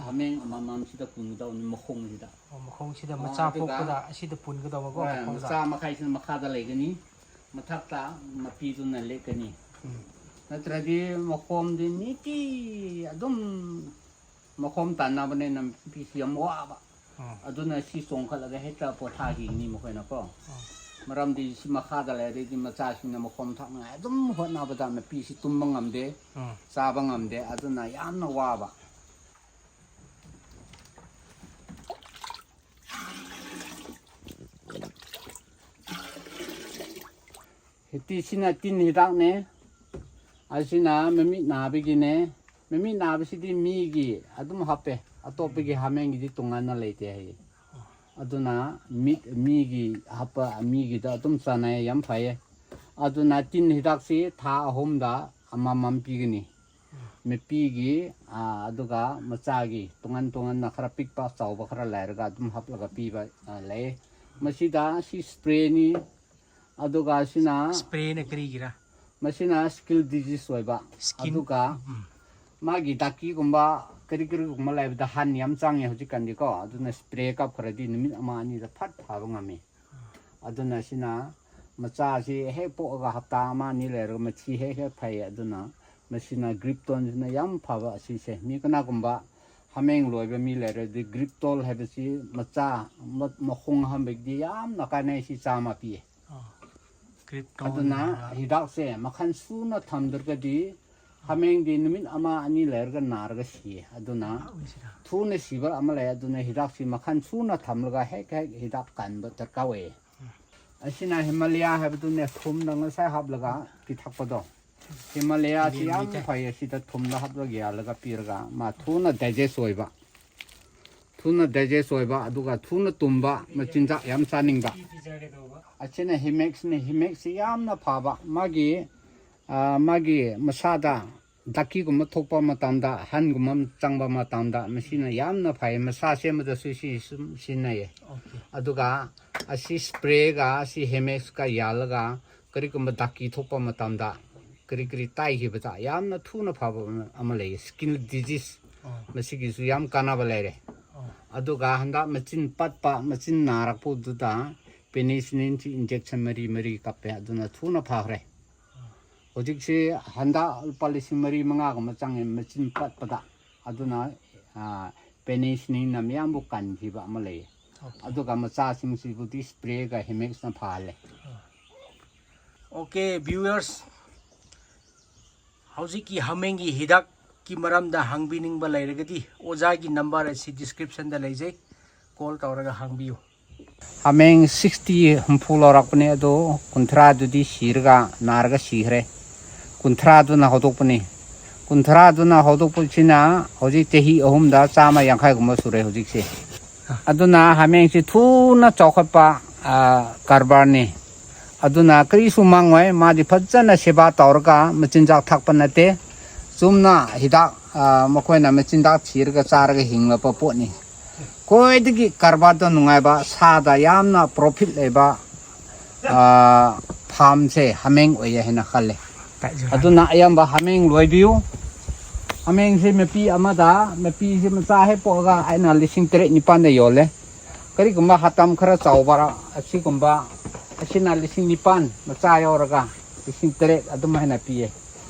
ꯍꯥꯃꯦꯡ ꯑꯃꯃꯝꯁꯤꯗ ꯄꯨꯟꯒꯗꯧꯕꯅꯤ, ꯃꯈꯣꯡꯁꯤꯗ꯫ ꯑꯣ, ꯃꯈꯣꯡꯁꯤꯗ ꯑꯣ, ꯃꯆꯥ ꯑꯗꯨꯒ ꯄꯣꯛꯄꯗ ꯑꯁꯤꯗ ꯄꯨꯟꯒꯗꯧꯕꯀꯣ, ꯍꯣꯏ, ꯃꯈꯣꯡꯗ꯫ ꯃꯆꯥ ꯃꯈꯩꯁꯤꯅ ꯃꯈꯥꯗ ꯂꯩꯒꯅꯤ, ꯃꯊꯛꯇ ꯃꯄꯤꯗꯨꯅ ꯂꯦꯞꯀꯅꯤ꯫ ꯎꯝ꯫ ꯅꯠꯇ꯭ꯔꯗꯤ ꯃꯈꯣꯝꯗꯤ ꯅꯤꯇꯤ ꯑꯗꯨꯝ ꯃꯈꯣꯝ ꯇꯥꯟꯅꯕꯅꯤꯅ ꯃꯄꯤꯁꯤ ꯌꯥꯝ ꯋꯥꯕ꯫ ꯎꯝ꯫ ꯑꯗꯨꯅ ꯁꯤ ꯆꯣꯡꯈꯠꯂꯒ ꯍꯦꯛꯇ ꯄꯣꯊꯥꯈꯤꯒꯅꯤ ꯃꯈꯣꯏꯅꯀꯣ꯫ ꯎꯝ꯫ ꯃꯔꯝꯗꯤ ꯁꯤ ꯃꯈꯥꯗ ꯂꯩꯔꯗꯤ ꯃꯆꯥꯁꯤꯡꯅ ꯃꯈꯣꯝ ꯊꯛꯅꯉꯥꯏ ꯑꯗꯨꯝ ꯍꯣꯠꯅꯕꯗ ꯃꯄꯤꯁꯤ ꯇꯨꯝꯕ ꯉꯝꯗꯦ, ꯎꯝ꯫ ꯆꯥꯕ ꯉꯝꯗꯦ, ꯑꯗꯨꯅ ꯌꯥꯝꯅ ꯋꯥꯕ꯫ ꯍꯤꯇꯤꯁꯤꯅ ꯇꯤꯟ ꯍꯤꯗꯥꯛꯅꯦ, ꯑꯁꯤꯅ ꯃꯃꯤꯠ ꯅꯥꯕꯒꯤꯅꯦ꯫ ꯃꯃꯤꯠ ꯅꯥꯕꯁꯤꯗꯤ ꯃꯤꯒꯤ ꯑꯗꯨꯝ ꯍꯥꯞꯄꯦ, ꯑꯇꯣꯞꯄꯒꯤ ꯍꯥꯃꯦꯡꯒꯤꯗꯤ ꯇꯣꯉꯥꯟꯅ ꯂꯩꯇꯦ ꯍꯥꯏꯌꯦ꯫ ꯑꯗꯨꯅ ꯃꯤꯠ, ꯃꯤꯒꯤ ꯍꯥꯞꯄ, ꯃꯤꯒꯤꯗ ꯑꯗꯨꯝ ꯆꯥꯟꯅꯩ, ꯌꯥꯝ ꯐꯩꯌꯦ꯫ ꯑꯗꯨꯅ ꯇꯤꯟ ꯍꯤꯗꯥꯛꯁꯤ ꯊꯥ ꯑꯍꯨꯝꯗ ꯑꯃꯃꯝ ꯄꯤꯒꯅꯤ꯫ ꯃꯄꯤꯒꯤ, ꯑꯥ, ꯑꯗꯨꯒ ꯃꯆꯥꯒꯤ ꯇꯣꯉꯥꯟ ꯇꯣꯉꯥꯟꯅ ꯈꯔ ꯄꯤꯛꯄ ꯆꯥꯎꯕ ꯈꯔ ꯂꯩꯔꯒ ꯑꯗꯨꯝ ꯍꯥꯞꯂꯒ ꯄꯤꯕ, ꯑꯥ, ꯂꯩ꯫ ꯃꯁꯤꯗ ꯁꯤ ꯏꯁꯄ꯭ꯔꯦꯅꯤ, ꯑꯗꯨꯒ ꯁꯤꯅ, ꯏꯁꯄ꯭ꯔꯦꯅ ꯀꯔꯤꯒꯤꯔ? ꯃꯁꯤꯅ ꯁ꯭ꯀꯤꯜ ꯗꯤꯖꯤꯁ ꯑꯣꯏꯕ, ꯁ꯭ꯀꯤꯟ? ꯑꯗꯨꯒ ꯎꯝ꯫ ꯃꯥꯒꯤ ꯗꯥꯀꯤꯒꯨꯝꯕ ꯀꯔꯤ ꯀꯔꯤꯒꯨꯝꯕ ꯂꯩꯕꯗ ꯍꯟ ꯌꯥꯝ ꯆꯪꯉꯦ ꯍꯧꯖꯤꯛꯀꯥꯟꯗꯤꯀꯣ꯫ ꯑꯗꯨꯅ ꯏꯁꯄ꯭ꯔꯦ ꯀꯥꯞꯈ꯭ꯔꯗꯤ ꯅꯨꯃꯤꯠ ꯑꯃ ꯑꯅꯤꯗ ꯐꯠ ꯐꯕ ꯉꯝꯃꯤ꯫ ꯑꯗꯨꯅ ꯁꯤꯅ ꯃꯆꯥꯁꯤ ꯍꯦꯛ ꯄꯣꯛꯑꯒ ꯍꯞꯇꯥ ꯑꯃ ꯑꯅꯤ ꯂꯩꯔꯒ ꯃꯊꯤ ꯍꯦꯛ ꯍꯦꯛ ꯐꯩ꯫ ꯑꯗꯨꯅ ꯃꯁꯤꯅ ꯒ꯭ꯔꯤꯞꯇꯣꯟꯁꯤꯅ ꯌꯥꯝ ꯐꯕ ꯑꯁꯤꯁꯦ꯫ ꯃꯤ ꯀꯅꯥꯒꯨꯝꯕ ꯍꯥꯃꯦꯡ ꯂꯣꯏꯕ ꯃꯤ ꯂꯩꯔꯗꯤ ꯒ꯭ꯔꯤꯞꯇꯣꯜ ꯍꯥꯏꯕꯁꯤ ꯃꯆꯥ ꯃ- ꯃꯈꯣꯡ ꯍꯥꯝꯕꯒꯤꯗꯤ ꯌꯥꯝꯅ ꯀꯥꯟꯅꯩ꯫ ꯁꯤ ꯆꯥꯝꯃ ꯄꯤꯌꯦ꯫ ꯀ꯭ꯔꯤꯞ ꯑꯗꯨꯅ ꯍꯤꯗꯥꯛꯁꯦ ꯃꯈꯜ ꯁꯨꯅ ꯊꯝꯗ꯭ꯔꯒꯗꯤ ꯍꯥꯃꯦꯡꯗꯤ ꯅꯨꯃꯤꯠ ꯑꯃ ꯑꯅꯤ ꯂꯩꯔꯒ ꯅꯥꯔꯒ ꯁꯤꯌꯦ꯫ ꯑꯗꯨꯅ ꯊꯨꯅ ꯁꯤꯕ ꯑꯃ ꯂꯩ꯫ ꯑꯗꯨꯅ ꯍꯤꯗꯥꯛꯁꯤ ꯃꯈꯜ ꯁꯨꯅ ꯊꯝꯂꯒ ꯍꯦꯛ ꯍꯦꯛ ꯍꯤꯗꯥꯛ ꯀꯟꯕ ꯗꯔꯀꯥꯔ ꯑꯣꯏꯌꯦ꯫ ꯑꯁꯤꯅ ꯍꯤꯃꯥꯂꯌꯥ ꯍꯥꯏꯕꯗꯨꯅꯦ, ꯊꯨꯝꯗ ꯉꯁꯥꯏ ꯍꯥꯞꯂꯒ ꯄꯤꯊꯛꯄꯗꯣ꯫ ꯍꯤꯃꯥꯂꯌꯥꯁꯤ ꯌꯥꯝ ꯐꯩ꯫ ꯑꯁꯤꯗ ꯊꯨꯝꯗ ꯍꯥꯞꯂꯒ ꯌꯥꯜꯂꯒ ꯄꯤꯔꯒ ꯃꯥ ꯊꯨꯅ ꯗꯥꯏꯖꯦꯁ ꯑꯣꯏꯕ, ꯊꯨꯅ ꯗꯥꯏꯖꯦꯁ ꯑꯣꯏꯕ, ꯑꯗꯨꯒ ꯊꯨꯅ ꯇꯨꯝꯕ, ꯃꯆꯤꯟꯖꯥꯛ ꯌꯥꯝ ꯆꯥꯅꯤꯡꯕ꯫ ꯑꯁꯤꯅ ꯍꯤꯃꯦꯛꯁꯅꯤ꯫ ꯍꯤꯃꯦꯛꯁꯤ ꯌꯥꯝꯅ ꯐꯕ꯫ ꯃꯥꯒꯤ ꯃꯥꯒꯤ ꯃꯁꯥꯗ ꯗꯥꯀꯤꯒꯨꯝꯕ ꯊꯣꯛꯄ ꯃꯇꯝꯗ, ꯍꯟꯒꯨꯝꯕ ꯆꯪꯕ ꯃꯇꯝꯗ ꯃꯁꯤꯅ ꯌꯥꯝꯅ ꯐꯩ꯫ ꯃꯁꯥ ꯁꯦꯝꯕꯗꯁꯨ ꯁꯤ ꯁꯨꯝ ꯁꯤꯖꯤꯟꯅꯩꯌꯦ꯫ ꯑꯗꯨꯒ ꯑꯁꯤ ꯏꯁꯄ꯭ꯔꯦꯒ ꯑꯁꯤ ꯍꯦꯃꯦꯛꯁꯀ ꯌꯥꯜꯂꯒ ꯀꯔꯤꯒꯨꯝꯕ ꯗꯥꯀꯤ ꯊꯣꯛꯄ ꯃꯇꯝꯗ, ꯀꯔꯤ ꯀꯔꯤ ꯇꯥꯏꯈꯤꯕꯗ ꯌꯥꯝꯅ ꯊꯨꯅ ꯐꯕ ꯑꯃ ꯂꯩꯌꯦ, ꯁ꯭ꯀꯤꯟ ꯗꯤꯖꯤꯁ꯫ ꯃꯁꯤꯒꯤꯁꯨ ꯌꯥꯝ ꯀꯥꯟꯅꯕ ꯂꯩꯔꯦ꯫ ꯑꯗꯨꯒ ꯍꯟꯗꯛ ꯃꯆꯤꯟ ꯄꯠꯄ, ꯃꯆꯤꯟ ꯅꯥꯔꯛꯄꯗꯨꯗ ꯄꯦꯅꯤꯁꯤꯂꯤꯟꯁꯤ ꯏꯟꯖꯦꯛꯁꯟ ꯃꯔꯤ ꯃꯔꯤ ꯀꯥꯞꯄꯦ꯫ ꯑꯗꯨꯅ ꯊꯨꯅ ꯐꯈ꯭ꯔꯦ꯫ ꯍꯧꯖꯤꯛꯁꯤ ꯍꯟꯗꯛ ꯂꯨꯄꯥ ꯂꯤꯁꯤꯡ ꯃꯔꯤ ꯃꯉꯥꯒꯨꯝꯕ ꯆꯪꯉꯦ ꯃꯆꯤꯟ ꯄꯠꯄꯗ꯫ ꯑꯗꯨꯅ ꯄꯦꯅꯤꯁꯤꯂꯤꯟꯅ ꯃꯌꯥꯝꯕꯨ ꯀꯟꯈꯤꯕ ꯑꯃ ꯂꯩꯌꯦ꯫ ꯑꯗꯨꯒ ꯃꯆꯥꯁꯤꯡꯁꯤꯕꯨꯗꯤ ꯏꯁꯄ꯭ꯔꯦꯒ ꯍꯤꯃꯦꯛꯁꯅ ꯐꯍꯜꯂꯦ꯫ ꯑꯣꯀꯦ ꯚ꯭ꯌꯨꯋꯔꯁ, ꯍꯧꯖꯤꯛꯀꯤ ꯍꯥꯃꯦꯡꯒꯤ ꯍꯤꯗꯥꯛꯀꯤ ꯃꯔꯝꯗ ꯍꯪꯕꯤꯅꯤꯡꯕ ꯂꯩꯔꯒꯗꯤ ꯑꯣꯖꯥꯒꯤ ꯅꯝꯕꯔ ꯑꯁꯤ ꯗꯤꯁꯀ꯭ꯔꯤꯞꯁꯟꯗ ꯂꯩꯖꯩ, ꯀꯣꯜ ꯇꯧꯔꯒ ꯍꯪꯕꯤꯌꯨ꯫ ꯍꯥꯃꯦꯡ ꯁꯤꯛꯁꯇꯤ, ꯍꯨꯝꯐꯨ ꯂꯧꯔꯛꯄꯅꯦ, ꯑꯗꯣ ꯀꯨꯟꯊ꯭ꯔꯥꯗꯨꯗꯤ ꯁꯤꯔꯒ, ꯅꯥꯔꯒ ꯁꯤꯈ꯭ꯔꯦ꯫ ꯀꯨꯟꯊ꯭ꯔꯥꯗꯨꯅ ꯍꯧꯗꯣꯛꯄꯅꯤ꯫ ꯀꯨꯟꯊ꯭ꯔꯥꯗꯨꯅ ꯍꯧꯗꯣꯛꯄꯁꯤꯅ ꯍꯧꯖꯤꯛ ꯆꯍꯤ ꯑꯍꯨꯝꯗ ꯆꯥꯝꯃ ꯌꯥꯡꯈꯩꯒꯨꯝꯕ ꯁꯨꯔꯦ ꯍꯧꯖꯤꯛꯁꯦ꯫ ꯑꯗꯨꯅ ꯍꯥꯃꯦꯡꯁꯤ ꯊꯨꯅ ꯆꯥꯎꯈꯠꯄ ꯀꯔꯕꯥꯔꯅꯤ꯫ ꯑꯗꯨꯅ ꯀꯔꯤꯁꯨ ꯃꯥꯡꯉꯣꯏ꯫ ꯃꯥꯗꯤ ꯐꯖꯅ ꯁꯦꯕꯥ ꯇꯧꯔꯒ ꯃꯆꯤꯟꯖꯥꯛ ꯊꯥꯛꯄ ꯅꯠꯇꯦ꯫ ꯆꯨꯝꯅ ꯍꯤꯗꯥꯛ ꯃꯈꯣꯏꯅ ꯃꯆꯤꯟꯖꯥꯛ ꯊꯤꯔꯒ ꯆꯥꯔꯒ ꯍꯤꯡꯂꯛꯄ ꯄꯣꯠꯅꯤ꯫ ꯈ꯭ꯋꯥꯏꯗꯒꯤ ꯀꯔꯕꯥꯔꯗ ꯅꯨꯡꯉꯥꯏꯕ, ꯁꯥꯗ ꯌꯥꯝꯅ ꯄ꯭ꯔꯣꯐꯤꯠ ꯂꯩꯕ ꯐꯥꯝꯁꯦ ꯍꯥꯃꯦꯡ ꯑꯣꯏꯌꯦ ꯍꯥꯏꯅ ꯈꯜꯂꯦ꯫ ꯑꯗꯨꯅ ꯑꯌꯥꯝꯕ ꯍꯥꯃꯦꯡ ꯂꯣꯏꯕꯤꯌꯨ꯫ ꯍꯥꯃꯦꯡꯁꯦ ꯃꯄꯤ ꯑꯃꯗ, ꯃꯄꯤꯁꯦ ꯃꯆꯥ ꯍꯦꯛ ꯄꯣꯛꯑꯒ ꯑꯩꯅ ꯂꯤꯁꯤꯡ ꯇꯔꯦꯠ ꯅꯤꯄꯥꯟꯗ ꯌꯣꯜꯂꯦ꯫ ꯀꯔꯤꯒꯨꯝꯕ ꯍꯥꯇꯝ ꯈꯔ ꯆꯥꯎꯕ ꯑꯁꯤꯒꯨꯝꯕ, ꯑꯁꯤꯅ ꯂꯤꯁꯤꯡ ꯅꯤꯄꯥꯟ ꯃꯆꯥ ꯌꯥꯎꯔꯒ ꯂꯤꯁꯤꯡ ꯇꯔꯦꯠ ꯑꯗꯨꯝ ꯍꯥꯏꯅ ꯄꯤꯌꯦ꯫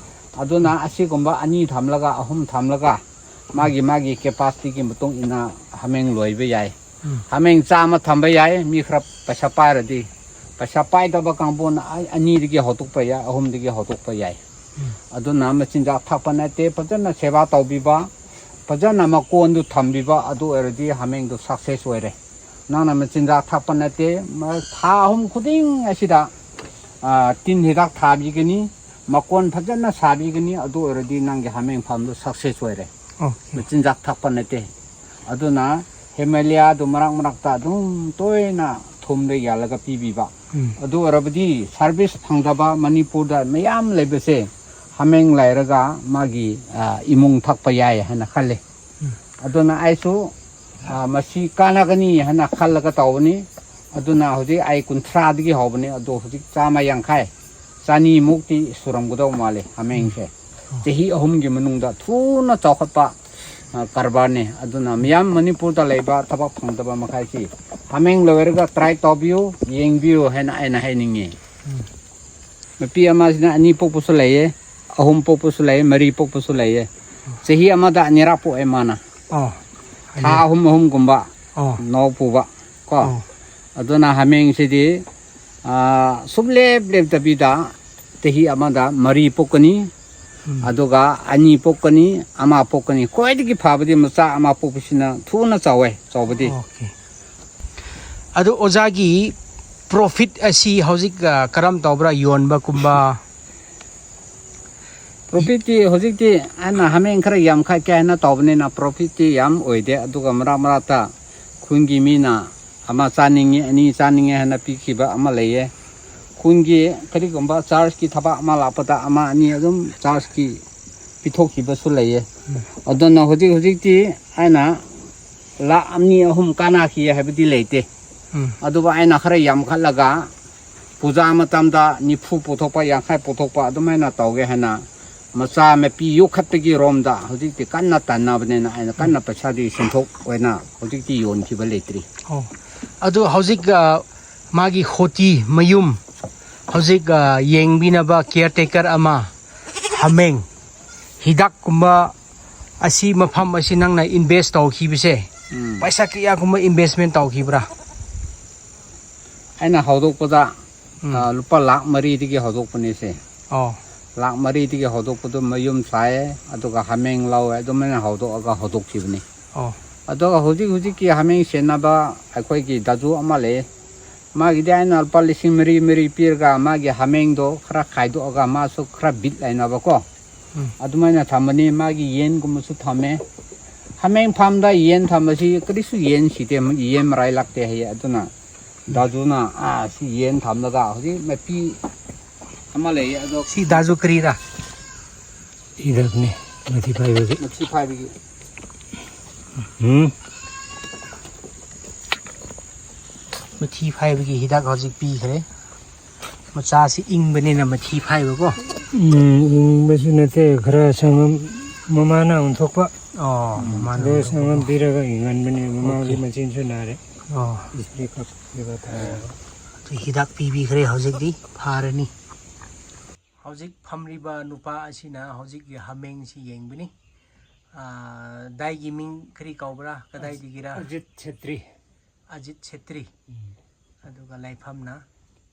ꯑꯗꯨꯅ ꯑꯁꯤꯒꯨꯝꯕ ꯑꯅꯤ ꯊꯝꯂꯒ, ꯑꯍꯨꯝ ꯊꯝꯂꯒ, ꯃꯥꯒꯤ ꯃꯥꯒꯤ ꯀꯦꯄꯥꯁꯤꯇꯤꯒꯤ ꯃꯇꯨꯡ ꯏꯟꯅ ꯍꯥꯃꯦꯡ ꯂꯣꯏꯕ ꯌꯥꯏ꯫ ꯍꯥꯃꯦꯡ ꯆꯥꯝꯃ ꯊꯝꯕ ꯌꯥꯏ, ꯃꯤ ꯈꯔ ꯄꯩꯁꯥ ꯄꯥꯏꯔꯗꯤ꯫ ꯄꯩꯁꯥ ꯄꯥꯏꯗꯕ ꯀꯥꯡꯕꯨꯅ ꯑ-, ꯑꯅꯤꯗꯒꯤ ꯍꯧꯗꯣꯛꯄ ꯌꯥꯏ, ꯑꯍꯨꯝꯗꯒꯤ ꯍꯧꯗꯣꯛꯄ ꯌꯥꯏ꯫ ꯑꯗꯨꯅ ꯃꯆꯤꯟꯖꯥꯛ ꯊꯥꯛꯄ ꯅꯠꯇꯦ, ꯐꯖꯅ ꯁꯦꯕꯥ ꯇꯧꯕꯤꯕ, ꯐꯖꯅ ꯃꯀꯣꯟꯗꯨ ꯊꯝꯕꯤꯕ, ꯑꯗꯨ ꯑꯣꯏꯔꯗꯤ ꯍꯥꯃꯦꯡꯗꯨ ꯁꯛꯁꯦꯁ ꯑꯣꯏꯔꯦ꯫ ꯅꯪꯅ ꯃꯆꯤꯟꯖꯥꯛ ꯊꯥꯛꯄ ꯅꯠꯇꯦ, ꯃ-, ꯊꯥ ꯑꯍꯨꯝ ꯈꯨꯗꯤꯡ ꯑꯁꯤꯗ, ꯑ, ꯇꯤꯟ ꯍꯤꯗꯥꯛ ꯊꯥꯕꯤꯒꯅꯤ, ꯃꯀꯣꯟ ꯐꯖꯅ ꯁꯥꯕꯤꯒꯅꯤ, ꯑꯗꯨ ꯑꯣꯏꯔꯗꯤ ꯅꯪꯒꯤ ꯍꯥꯃꯦꯡ ꯐꯥꯔꯝꯗꯨ ꯁꯛꯁꯦꯁ ꯑꯣꯏꯔꯦ꯫ ꯑꯣꯀꯦ꯫ ꯃꯆꯤꯟꯖꯥꯛ ꯊꯥꯛꯄ ꯅꯠꯇꯦ꯫ ꯑꯗꯨꯅ ꯍꯦꯃꯥꯂꯌꯥꯗꯨ ꯃꯔꯛ ꯃꯔꯛꯇ ꯑꯗꯨꯝ ꯇꯣꯏꯅ ꯊꯨꯝꯗ ꯌꯥꯜꯂꯒ ꯄꯤꯕꯤꯕ꯫ ꯎꯝ꯫ ꯑꯗꯨ ꯑꯣꯏꯔꯕꯗꯤ ꯁꯥꯔꯚꯤꯁ ꯐꯪꯗꯕ ꯃꯅꯤꯄꯨꯔꯗ ꯃꯌꯥꯝ ꯂꯩꯕꯁꯦ ꯍꯥꯃꯦꯡ ꯂꯩꯔꯒ ꯃꯥꯒꯤ, ꯑ, ꯏꯃꯨꯡ ꯊꯛꯄ ꯌꯥꯏ ꯍꯥꯏꯅ ꯈꯜꯂꯤ꯫ ꯑꯗꯨꯅ ꯑꯩꯁꯨ, ꯑ, ꯃꯁꯤ ꯀꯥꯟꯅꯒꯅꯤ ꯍꯥꯏꯅ ꯈꯜꯂꯒ ꯇꯧꯕꯅꯤ꯫ ꯑꯗꯨꯅ ꯍꯧꯖꯤꯛ ꯑꯩ ꯀꯨꯟꯊ꯭ꯔꯥꯗꯒꯤ ꯍꯧꯕꯅꯤ, ꯑꯗꯣ ꯍꯧꯖꯤꯛ ꯆꯥꯝꯃ ꯌꯥꯡꯈꯩ, ꯆꯅꯤꯃꯨꯛꯇꯤ ꯁꯨꯔꯝꯒꯗꯧ ꯃꯥꯜꯂꯤ ꯍꯥꯃꯦꯡꯁꯦ꯫ ꯆꯍꯤ ꯑꯍꯨꯝꯒꯤ ꯃꯅꯨꯡꯗ ꯊꯨꯅ ꯆꯥꯎꯈꯠꯄ, ꯑ, ꯀꯔꯕꯥꯔꯅꯤ꯫ ꯑꯗꯨꯅ ꯃꯤꯌꯥꯝ ꯃꯅꯤꯄꯨꯔꯗ ꯂꯩꯕ ꯊꯕꯛ ꯐꯪꯗꯕ ꯃꯈꯩꯁꯤ ꯍꯥꯃꯦꯡ ꯂꯣꯏꯔꯒ ꯇ꯭ꯔꯥꯏ ꯇꯧꯕꯤꯌꯨ, ꯌꯦꯡꯕꯤꯌꯨ ꯍꯥꯏꯅ ꯑꯩꯅ ꯍꯥꯏꯅꯤꯡꯉꯤ꯫ ꯃꯄꯤ ꯑꯃꯁꯤꯅ ꯑꯅꯤ ꯄꯣꯛꯄꯁꯨ ꯂꯩꯌꯦ, ꯑꯍꯨꯝ ꯄꯣꯛꯄꯁꯨ ꯂꯩꯌꯦ, ꯃꯔꯤ ꯄꯣꯛꯄꯁꯨ ꯂꯩꯌꯦ꯫ ꯆꯍꯤ ꯑꯃꯗ ꯑꯅꯤꯔꯛ ꯄꯣꯛꯑꯦ ꯃꯥꯅ꯫ ꯑꯣ꯫ ꯊꯥ ꯑꯍꯨꯝ ꯑꯍꯨꯝꯒꯨꯝꯕ ꯑꯣ꯫ ꯅꯥꯎ ꯄꯨꯕ ꯀꯣ꯫ ꯑꯣ꯫ ꯑꯗꯨꯅ ꯍꯥꯃꯦꯡꯁꯤꯗꯤ, ꯑ, ꯁꯨꯡꯂꯦꯞ ꯂꯦꯞꯇꯕꯤꯗ ꯆꯍꯤ ꯑꯃꯗ ꯃꯔꯤ ꯄꯣꯛꯀꯅꯤ꯫ ꯎꯝ꯫ ꯑꯗꯨꯒ ꯑꯅꯤ ꯄꯣꯛꯀꯅꯤ, ꯑꯃ ꯄꯣꯛꯀꯅꯤ꯫ ꯈ꯭ꯋꯥꯏꯗꯒꯤ ꯐꯕꯗꯤ ꯃꯆꯥ ꯑꯃ ꯄꯣꯛꯄꯁꯤꯅ ꯊꯨꯅ ꯆꯥꯎꯋꯦ, ꯆꯥꯎꯕꯗꯤ꯫ ꯑꯣꯀꯦ꯫ ꯑꯗꯨ ꯑꯣꯖꯥꯒꯤ ꯄ꯭ꯔꯣꯐꯤꯠ ꯑꯁꯤ ꯍꯧꯖꯤꯛ, ꯑ, ꯀꯔꯝ ꯇꯧꯕ꯭ꯔꯥ, ꯌꯣꯟꯕꯒꯨꯝꯕ? ꯄ꯭ꯔꯣꯐꯤꯠꯇꯤ ꯍꯧꯖꯤꯛꯇꯤ ꯑꯩꯅ ꯍꯥꯃꯦꯡ ꯈꯔ ꯌꯥꯝꯈꯠꯀꯦ ꯍꯥꯏꯅ ꯇꯧꯕꯅꯤꯅ ꯄ꯭ꯔꯣꯐꯤꯠꯇꯤ ꯌꯥꯝ ꯑꯣꯏꯗꯦ꯫ ꯑꯗꯨꯒ ꯃꯔꯛ ꯃꯔꯛꯇ ꯈꯨꯟꯒꯤ ꯃꯤꯅ ꯑꯃ ꯆꯥꯅꯤꯡꯉꯤ, ꯑꯅꯤ ꯆꯥꯅꯤꯡꯉꯤ ꯍꯥꯏꯅ ꯄꯤꯈꯤꯕ ꯑꯃ ꯂꯩꯌꯦ꯫ ꯈꯨꯟꯒꯤ ꯀꯔꯤꯒꯨꯝꯕ ꯆꯥꯔꯖꯀꯤ ꯊꯕꯛ ꯑꯃ ꯂꯥꯛꯄꯗ ꯑꯃ ꯑꯅꯤ ꯑꯗꯨꯝ ꯆꯥꯔꯖꯀꯤ ꯄꯤꯊꯣꯛꯈꯤꯕꯁꯨ ꯂꯩꯌꯦ꯫ ꯑꯗꯨꯅ ꯍꯧꯖꯤꯛ ꯍꯧꯖꯤꯛꯇꯤ ꯑꯩꯅ ꯂꯥꯛ ꯑꯅꯤ ꯑꯍꯨꯝ ꯀꯥꯟꯅꯈꯤ ꯍꯥꯏꯕꯗꯤ ꯂꯩꯇꯦ꯫ ꯎꯝ꯫ ꯑꯗꯨꯕꯨ ꯑꯩꯅ ꯈꯔ ꯌꯥꯝꯈꯠꯂꯒ ꯄꯨꯖꯥ ꯃꯇꯝꯗ ꯅꯤꯐꯨ ꯄꯨꯊꯣꯛꯄ, ꯌꯥꯡꯈꯩ ꯄꯨꯊꯣꯛꯄ ꯑꯗꯨꯃꯥꯏꯅ ꯇꯧꯒꯦ ꯍꯥꯏꯅ ꯃꯆꯥ ꯃꯄꯤ ꯌꯣꯛꯈꯠꯄꯒꯤ ꯔꯣꯝꯗ ꯍꯧꯖꯤꯛꯇꯤ ꯀꯟꯅ ꯇꯟꯅꯕꯅꯤꯅ ꯑꯩꯅ ꯀꯟꯅ ꯄꯩꯁꯥꯗꯤ ꯁꯦꯟꯊꯣꯛ ꯑꯣꯏꯅ ꯍꯧꯖꯤꯛꯇꯤ ꯌꯣꯟꯈꯤꯕ ꯂꯩꯇ꯭ꯔꯤ꯫ ꯑꯣ, ꯑꯗꯨ ꯍꯧꯖꯤꯛ, ꯑ, ꯃꯥꯒꯤ ꯍꯣꯇꯤ ꯃꯌꯨꯝ ꯍꯧꯖꯤꯛ, ꯑ, ꯌꯦꯡꯕꯤꯅꯕ ꯀꯤꯌꯔ ꯇꯦꯀꯔ ꯑꯃ, ꯍꯥꯃꯦꯡ ꯍꯤꯗꯥꯛꯀꯨꯝꯕ ꯑꯁꯤ ꯃꯐꯝ ꯑꯁꯤ ꯅꯪꯅ ꯏꯟꯚꯦꯁ ꯇꯧꯈꯤꯕꯁꯦ, ꯎꯝ꯫ ꯄꯩꯁꯥ ꯀꯌꯥꯒꯨꯝꯕ ꯏꯟꯚꯦꯁꯃꯦꯟ ꯇꯧꯈꯤꯕ꯭ꯔꯥ? ꯑꯩꯅ ꯍꯧꯗꯣꯛꯄꯗ, ꯎꯝ꯫ ꯑ, ꯂꯨꯄꯥ ꯂꯥꯈ ꯃꯔꯤꯗꯒꯤ ꯍꯧꯗꯣꯛꯄꯅꯦ ꯁꯦ꯫ ꯑꯣ꯫ ꯂꯥꯈ ꯃꯔꯤꯗꯒꯤ ꯍꯧꯗꯣꯛꯄꯗꯣ ꯃꯌꯨꯝ ꯁꯥꯏꯌꯦ, ꯑꯗꯨꯒ ꯍꯥꯃꯦꯡ ꯂꯧꯋꯦ, ꯑꯗꯨꯃꯥꯏꯅ ꯍꯧꯗꯣꯛꯑꯒ ꯍꯧꯗꯣꯛꯈꯤꯕꯅꯤ꯫ ꯑꯣ꯫ ꯑꯗꯨꯒ ꯍꯧꯖꯤꯛ ꯍꯧꯖꯤꯛꯀꯤ ꯍꯥꯃꯦꯡ ꯁꯦꯟꯅꯕ ꯑꯩꯈꯣꯏꯒꯤ ꯗꯥꯖꯨ ꯑꯃ ꯂꯩꯌꯦ꯫ ꯃꯥꯒꯤꯗꯤ ꯑꯩꯅ ꯂꯨꯄꯥ ꯂꯤꯁꯤꯡ ꯃꯔꯤ ꯃꯔꯤ ꯄꯤꯔꯒ ꯃꯥꯒꯤ ꯍꯥꯃꯦꯡꯗꯣ ꯈꯔ ꯈꯥꯏꯗꯣꯛꯑꯒ ꯃꯥꯁꯨ ꯈꯔ ꯕꯤꯠ ꯂꯩꯅꯕꯀꯣ꯫ ꯎꯝ꯫ ꯑꯗꯨꯃꯥꯏꯅ ꯊꯝꯕꯅꯤ꯫ ꯃꯥꯒꯤ ꯌꯦꯟꯒꯨꯝꯕꯁꯨ ꯊꯝꯃꯦ꯫ ꯍꯥꯃꯦꯡ ꯐꯥꯔꯝꯗ ꯌꯦꯟ ꯊꯝꯕꯁꯤ ꯀꯔꯤꯁꯨ ꯌꯦꯟ ꯁꯤꯗꯦ, ꯌꯦꯟ ꯃꯔꯥꯏ ꯂꯥꯛꯇꯦ ꯍꯥꯏꯌꯦ꯫ ꯑꯗꯨꯅ ꯗꯥꯖꯨꯅ, ꯑꯥ, ꯁꯤ ꯌꯦꯟ ꯊꯝꯂꯒ ꯍꯧꯖꯤꯛ ꯃꯄꯤ ꯑꯃ ꯂꯩꯌꯦ, ꯑꯗꯣ ꯁꯤ ꯗꯥꯖꯨ ꯀꯔꯤꯔꯥ? ꯍꯤꯗꯥꯛꯅꯦ, ꯃꯊꯤ ꯐꯥꯏꯕꯒꯤ꯫ ꯃꯊꯤ ꯐꯥꯏꯕꯒꯤ꯫ ꯎꯝ꯫ ꯃꯊꯤ ꯐꯥꯏꯕꯒꯤ ꯍꯤꯗꯥꯛ ꯍꯧꯖꯤꯛ ꯄꯤꯈ꯭ꯔꯦ꯫ ꯃꯆꯥꯁꯤ ꯏꯪꯕꯅꯤꯅ ꯃꯊꯤ ꯐꯥꯏꯕꯀꯣ꯫ ꯎꯝ, ꯏꯪꯕꯁꯨ ꯅꯠꯇꯦ, ꯈꯔ ꯁꯪꯒꯝ ꯃꯃꯥꯅ ꯑꯣꯟꯊꯣꯛꯄ꯫ ꯑꯣ, ꯃꯃꯥꯅ ꯑꯗꯣ ꯑꯣꯟꯊꯣꯛꯄ꯫ ꯁꯪꯒꯝ ꯄꯤꯔꯒ ꯏꯪꯍꯟꯕꯅꯦ, ꯃꯃꯥꯒꯤ ꯑꯣꯀꯦ꯫ ꯃꯆꯤꯟꯁꯨ ꯅꯥꯔꯦ꯫ ꯑꯣ꯫ ꯏꯁꯄ꯭ꯔꯦ ꯀꯥꯞꯄꯤꯕ ꯇꯥꯔꯦ꯫ ꯑꯗꯨ ꯍꯤꯗꯥꯛ ꯄꯤꯕꯤꯈ꯭ꯔꯦ, ꯍꯧꯖꯤꯛꯇꯤ ꯐꯥꯔꯅꯤ꯫ ꯍꯧꯖꯤꯛ ꯐꯝꯂꯤꯕ ꯅꯨꯄꯥ ꯑꯁꯤꯅ ꯍꯧꯖꯤꯛꯀꯤ ꯍꯥꯃꯦꯡꯁꯤ ꯌꯦꯡꯕꯅꯤ꯫ ꯑꯥ, ꯗꯥꯏꯒꯤ ꯃꯤꯡ ꯀꯔꯤ ꯀꯧꯕ꯭ꯔꯥ? ꯀꯗꯥꯏꯗꯒꯤꯔꯥ? ꯑꯖꯤꯠ ꯁꯦꯇ꯭ꯔꯤ꯫ ꯑꯖꯤꯠ ꯁꯦꯇ꯭ꯔꯤ꯫ ꯎꯝ꯫ ꯑꯗꯨꯒ ꯂꯩꯐꯝꯅ?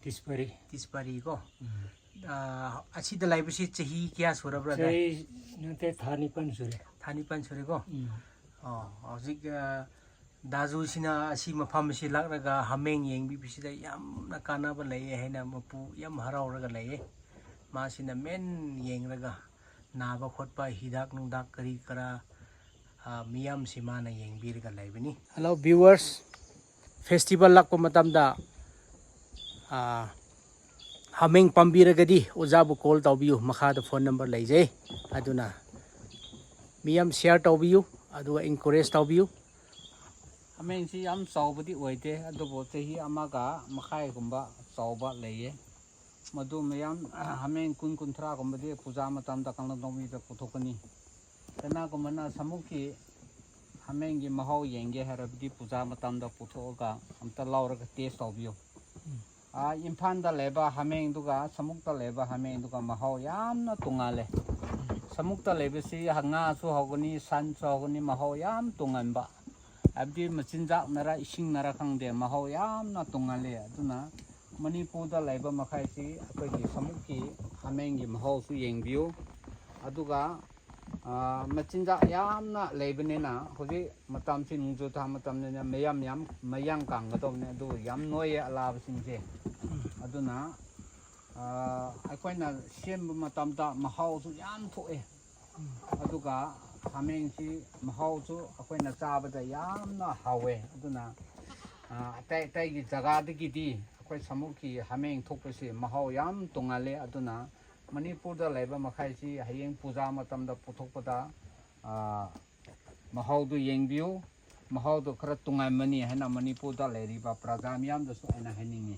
ꯇꯤꯁꯄꯥꯔꯤ꯫ ꯇꯤꯁꯄꯥꯔꯤ ꯀꯣ? ꯎꯝ꯫ ꯑꯥ, ꯑꯁꯤꯗ ꯂꯩꯕꯁꯤ ꯆꯍꯤ ꯀꯌꯥ ꯁꯨꯔꯕ꯭ꯔꯥ, ꯗꯥꯏ? ꯆꯍꯤ ꯅꯠꯇꯦ, ꯊꯥ ꯅꯤꯄꯥꯟ ꯁꯨꯔꯦ꯫ ꯊꯥ ꯅꯤꯄꯥꯟ ꯁꯨꯔꯦꯀꯣ? ꯎꯝ꯫ ꯑꯣ, ꯍꯧꯖꯤꯛ, ꯑꯥ, ꯗꯥꯖꯨꯁꯤꯅ ꯑꯁꯤ ꯃꯐꯝ ꯑꯁꯤ ꯂꯥꯛꯂꯒ ꯍꯥꯃꯦꯡ ꯌꯦꯡꯕꯤꯕꯁꯤꯗ ꯌꯥꯝꯅ ꯀꯥꯟꯅꯕ ꯂꯩꯌꯦ ꯍꯥꯏꯅ ꯃꯄꯨ ꯌꯥꯝ ꯍꯔꯥꯎꯔꯒ ꯂꯩꯌꯦ꯫ ꯃꯥꯁꯤꯅ ꯃꯦꯟ ꯌꯦꯡꯂꯒ ꯅꯥꯕ ꯈꯣꯠꯄ ꯍꯤꯗꯥꯛ ꯅꯨꯡꯗꯥꯛ ꯀꯔꯤ ꯀꯔꯥ, ꯑꯥ, ꯃꯤꯌꯥꯝꯁꯤ ꯃꯥꯅ ꯌꯦꯡꯕꯤꯔꯒ ꯂꯩꯕꯅꯤ꯫ Hello viewers, festival ꯂꯥꯛꯄ ꯃꯇꯝꯗ, ꯑꯥ, ꯍꯥꯃꯦꯡ ꯄꯥꯝꯕꯤꯔꯒꯗꯤ ꯑꯣꯖꯥꯕꯨ call ꯇꯧꯕꯤꯌꯨ, ꯃꯈꯥꯗ phone number ꯂꯩꯖꯩ꯫ ꯑꯗꯨꯅ ꯃꯤꯌꯥꯝ share ꯇꯧꯕꯤꯌꯨ, ꯑꯗꯨꯒ encourage ꯇꯧꯕꯤꯌꯨ꯫ ꯍꯥꯃꯦꯡꯁꯤ ꯌꯥꯝ ꯆꯥꯎꯕꯗꯤ ꯑꯣꯏꯗꯦ, ꯑꯗꯨꯕꯨ ꯆꯍꯤ ꯑꯃꯒ ꯃꯈꯥꯏꯒꯨꯝꯕ ꯆꯥꯎꯕ ꯂꯩꯌꯦ꯫ ꯃꯗꯨ ꯃꯌꯥꯝ ꯍꯥꯃꯦꯡ ꯀꯨꯟ ꯀꯨꯟꯊ꯭ꯔꯥꯒꯨꯝꯕꯗꯤ ꯄꯨꯖꯥ ꯃꯇꯝꯗ ꯀꯪꯂꯥꯇꯣꯡꯕꯤꯗ ꯄꯨꯊꯣꯛꯀꯅꯤ꯫ ꯀꯅꯥꯒꯨꯝꯕꯅ ꯁꯥꯃꯨꯛꯀꯤ ꯍꯥꯃꯦꯡꯒꯤ ꯃꯍꯥꯎ ꯌꯦꯡꯒꯦ ꯍꯥꯏꯔꯕꯗꯤ ꯄꯨꯖꯥ ꯃꯇꯝꯗ ꯄꯨꯊꯣꯛꯑꯒ ꯑꯝꯇ ꯂꯧꯔꯒ ꯇꯦꯁ ꯇꯧꯕꯤꯌꯨ꯫ ꯏꯝꯐꯥꯜꯗ ꯂꯩꯕ ꯍꯥꯃꯦꯡꯗꯨꯒ ꯁꯥꯃꯨꯛꯇ ꯂꯩꯕ ꯍꯥꯃꯦꯡꯗꯨꯒ ꯃꯍꯥꯎ ꯌꯥꯝꯅ ꯇꯣꯡꯉꯥꯜꯂꯦ꯫ ꯁꯥꯃꯨꯛꯇ ꯂꯩꯕꯁꯤ ꯉꯥꯁꯨ ꯍꯧꯒꯅꯤ, ꯁꯟꯁꯨ ꯍꯧꯒꯅꯤ, ꯃꯍꯥꯎ ꯌꯥꯝ ꯇꯣꯉꯥꯟꯕ꯫ ꯍꯥꯏꯕꯗꯤ ꯃꯆꯤꯟꯖꯥꯛꯅꯔ ꯏꯁꯤꯡꯅꯔ ꯈꯪꯗꯦ, ꯃꯍꯥꯎ ꯌꯥꯝꯅ ꯇꯣꯉꯥꯜꯂꯦ꯫ ꯑꯗꯨꯅ ꯃꯅꯤꯄꯨꯔꯗ ꯂꯩꯕ ꯃꯈꯩꯁꯤ ꯑꯩꯈꯣꯏꯒꯤ ꯁꯥꯃꯨꯛꯀꯤ ꯍꯥꯃꯦꯡꯒꯤ ꯃꯍꯥꯎꯁꯨ ꯌꯦꯡꯕꯤꯌꯨ꯫ ꯑꯗꯨꯒ ꯃꯆꯤꯟꯖꯥꯛ ꯌꯥꯝꯅ ꯂꯩꯕꯅꯤꯅ ꯍꯧꯖꯤꯛ ꯃꯇꯝꯁꯤ ꯅꯣꯡꯖꯨ ꯊꯥ ꯃꯇꯝꯅꯤꯅ ꯃꯌꯥꯝ ꯌꯥꯝ ꯃꯌꯥꯡ ꯀꯪꯒꯗꯧꯕꯅꯤ꯫ ꯑꯗꯨ ꯌꯥꯝ ꯅꯣꯏꯌꯦ ꯑꯂꯥꯕꯁꯤꯡꯁꯦ꯫ ꯑꯗꯨꯅ ꯑꯩꯈꯣꯏꯅ ꯁꯦꯝꯕ ꯃꯇꯝꯗ ꯃꯍꯥꯎꯁꯨ ꯌꯥꯝ ꯊꯣꯛꯑꯦ꯫ ꯑꯗꯨꯒ ꯍꯥꯃꯦꯡꯁꯤ ꯃꯍꯥꯎꯁꯨ ꯑꯩꯈꯣꯏꯅ ꯆꯥꯕꯗ ꯌꯥꯝꯅ ꯍꯥꯎꯋꯦ꯫ ꯑꯗꯨꯅ ꯑꯇꯩ ꯑꯇꯩꯒꯤ ꯖꯒꯥꯗꯒꯤꯗꯤ ꯑꯩꯈꯣꯏ ꯁꯥꯃꯨꯛꯀꯤ ꯍꯥꯃꯦꯡ ꯊꯣꯛꯄꯁꯤ ꯃꯍꯥꯎ ꯌꯥꯝ ꯇꯣꯡꯉꯥꯜꯂꯦ꯫ ꯑꯗꯨꯅ ꯃꯅꯤꯄꯨꯔꯗ ꯂꯩꯕ ꯃꯈꯩꯁꯤ ꯍꯌꯦꯡ ꯄꯨꯖꯥ ꯃꯇꯝꯗ ꯄꯨꯊꯣꯛꯄꯗ ꯃꯍꯥꯎꯗꯨ ꯌꯦꯡꯕꯤꯌꯨ꯫ ꯃꯍꯥꯎꯗꯣ ꯈꯔ ꯇꯣꯉꯥꯟꯕꯅꯤ ꯍꯥꯏꯅ ꯃꯅꯤꯄꯨꯔꯗ ꯂꯩꯔꯤꯕ ꯄ꯭ꯔꯖꯥ ꯃꯤꯌꯥꯝꯗꯁꯨ ꯑꯩꯅ ꯍꯥꯏꯅꯤꯡꯉꯤ꯫